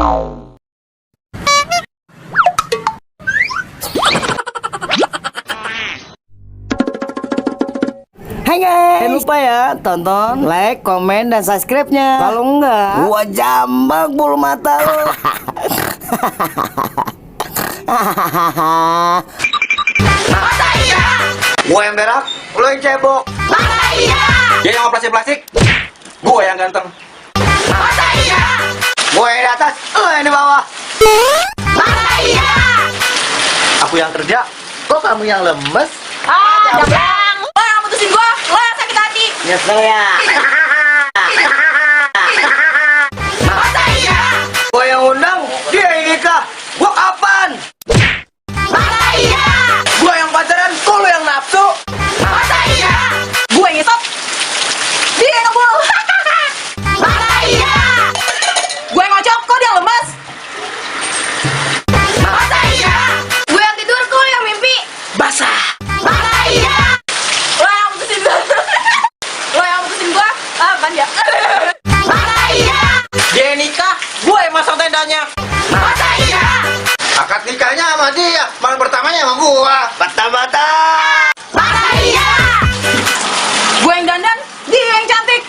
Hai guys, jangan lupa ya tonton, like, komen, dan subscribe-nya. Kalau enggak, gua jambak bulu mata lo. Masa iya? Gua yang berak, lo yang cebok. Masa iya? Dia yang plastik-plastik, gua yang ganteng. Masa iya? Gua yang di atas, lo yang di bawah. Masa iya? Aku yang kerja, kok kamu yang lemes? Jamblang, lo yang putusin gua, lo yang sakit hati. Nyesel ya. Masa iya? Gua yang undang, dia yang nikah. Gua kapan? Masa iya? Gua yang pacaran, kok lo yang nafsu? Masa iya? Gue yang ngisep, dia yang ngebul. Masa iya? Gue yang ngocok, kok dia lemes. Masa iya? Gue yang tidur, kok yang mimpi basah. Masa iya? Lo yang putusin gue. Lo yang putusin gue, apaan ya? Masa iya? Dia yang nikah, gua yang masang tendanya. Masa iya? Akad nikahnya sama dia, malam pertamanya sama gua. Bata-bata. Masa iya? Gue yang dandan, dia yang cantik.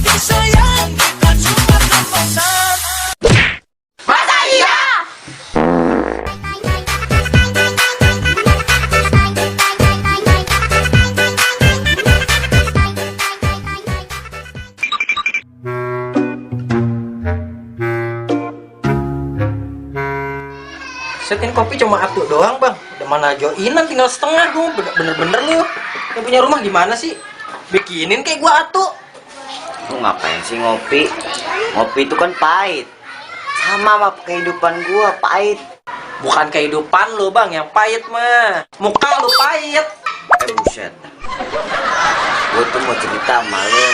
Masa iya? Setin kopi cuma atu doang bang. Udah mana joinan tinggal setengah gue. Bener-bener lu yang punya rumah gimana sih? Bikinin kayak gua atu. Lu ngapain sih ngopi? Ngopi itu kan pahit. Sama kehidupan gua pahit. Bukan kehidupan lu bang yang pahit mah. Muka lu pahit. Buset. Gua tuh mau cerita sama lu.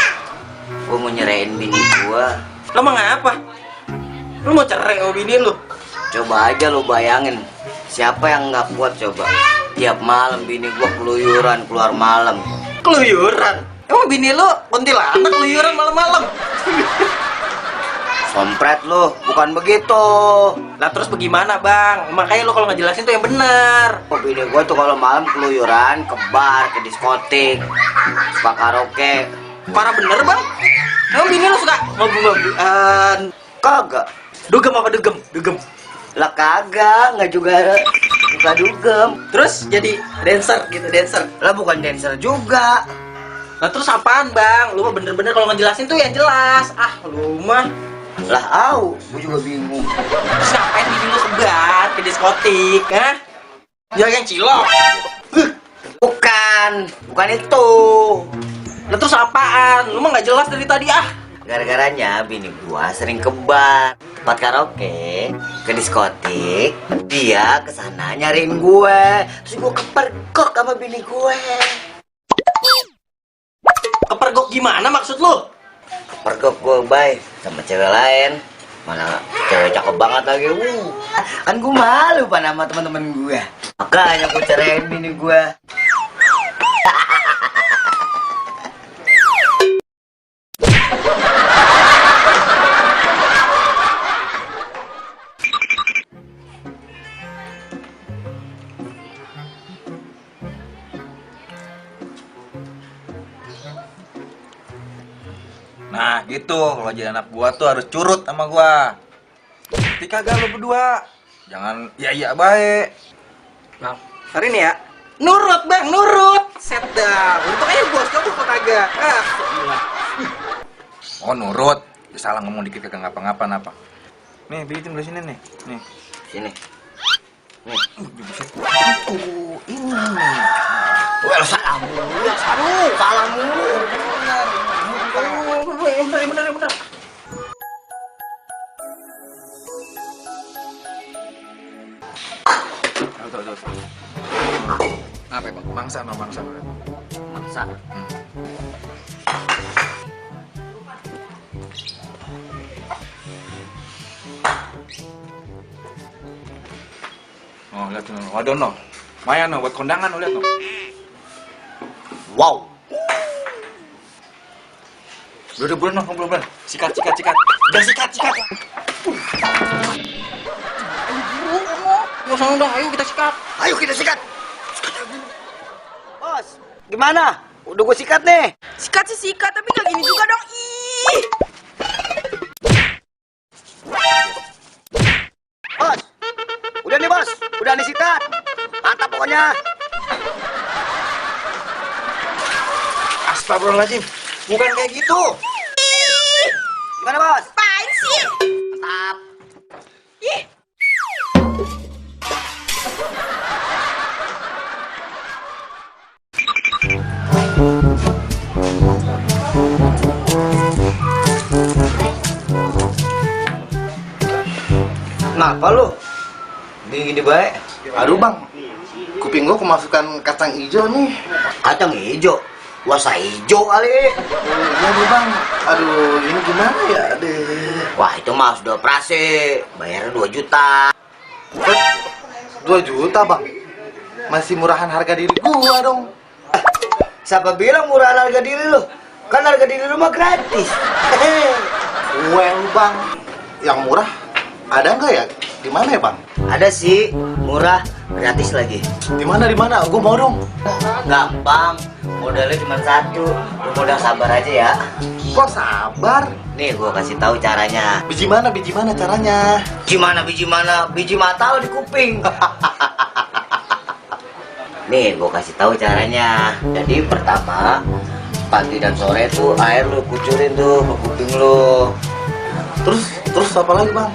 Gua mau nyerahin bini gua. Lu mau ngapa? Lu mau cerai sama bini lu? Coba aja lu bayangin, siapa yang nggak kuat coba? Tiap malam bini gua keluyuran keluar malam. Keluyuran? Emang bini lu kuntilanak keluyuran malam-malam? Sompret lu, bukan begitu. Lah terus bagaimana bang? Makanya lu kalau ngejelasin tuh yang benar. Oh, bini gua tuh kalau malam keluyuran ke bar, ke diskotik, suka karaoke. Parah bener bang? Emang bini lu suka ngobrol-ngobrolan? Kagak. Dugem apa dugem? Dugem. Lah kagak, nggak juga suka dugem. Terus jadi dancer gitu, dancer. Lah bukan dancer juga. Nah terus apaan bang? Lu mah bener-bener kalau ngejelasin tuh yang jelas. Ah lu mah. Lah au, gua juga bingung. Terus ngapain bini lu sebar ke diskotik, ha? Dia yang cilok. Bukan itu. Nah terus apaan? Lu mah nggak jelas dari tadi ah. Gara-garanya bini gua sering ke bar, tempat karaoke, ke diskotik. Dia kesana nyariin gue. Terus gue kepergok sama bini gue. Kepergok gimana maksud lu? Kepergok gue bay sama cewek lain. Mana cewek cakep banget lagi. Kan gue malu pan sama teman-teman gue. Makanya gue ceraiin bini gue. Nah gitu, kalau jadi anak gua tuh harus curut sama gua. Tapi kagak lu berdua. Jangan iya baik. Bang, hari ini ya. Nurut bang, nurut. Set dah. Untuk aja bos, kamu kok kagak. Ah, gila. Oh nurut. Ya, salah ngomong dikit kagak ngapa-ngapa napa. Nih, bijitin dari sini nih. Nih. Sini. Nih. Ini nih. Well, salam mulu, salam mulu. Bener. Tuh. Apa ya, Bang? Mangsa. Maksa. Oh, lihat tuh. Waduh, no. Lumayan, no. Buat kondangan, lihat, no. Wow. Udah buruan, buruan. Sikat. Udah sikat. Mau sana udah, ayo kita sikat. Ayo kita sikat. Bos, gimana? Udah gue sikat nih. Sikat sih sikat, tapi nggak gini juga dong. Ih. Bos, udah nih bos, udah disikat. Mantap pokoknya. Astagfirullahaladzim. Bukan kayak gitu. Gimana bos? Apaan sih? Mantap. Ih. Kenapa lu? Gini baik. Aduh bang, kuping gua kemasukan kacang hijau nih. Kacang hijau. Wasa hijau kali. Iya nih bang. Aduh, ini gimana ya? Aduh. Wah itu mah sudah operasi. Bayarnya 2 juta. 2 juta bang. Masih murahan harga diri gua dong. Siapa bilang murah harga diri lu? Kan harga diri lu mah gratis. Well bang, yang murah ada nggak ya? Di mana ya bang? Ada sih, murah, gratis lagi. Di mana? Gua mau dong. Gampang, modalnya cuma 1. Lu modal sabar aja ya. Kok sabar? Nih gua kasih tahu caranya. Biji mana caranya? Gimana biji mata lu di kuping. Nih gua kasih tahu caranya. Jadi pertama, pagi dan sore tuh air lu kucurin tuh ke kuping lu. Terus apa lagi bang?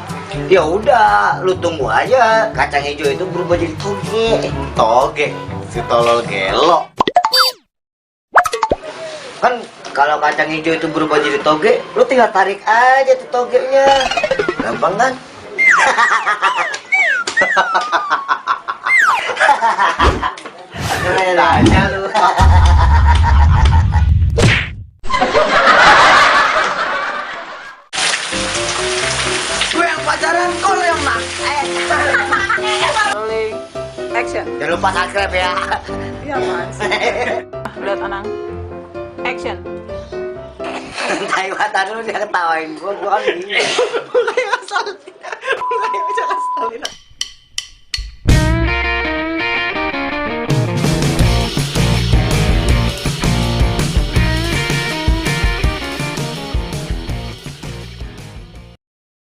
Ya udah, lu tunggu aja kacang hijau itu berubah jadi toge. Toge, si tolol gelo. Kan kalau kacang hijau itu berubah jadi toge, lu tinggal tarik aja tuh togenya. Gampang kan? Nanya lu. Gue yang pacaran, kau lo yang nak. Action. Jangan lupa subscribe ya. Iya mas. Lihat Anang. Action. Taiwan dulu dia ketawain gua kan bingung. Mulai asal. Mulai aja asal.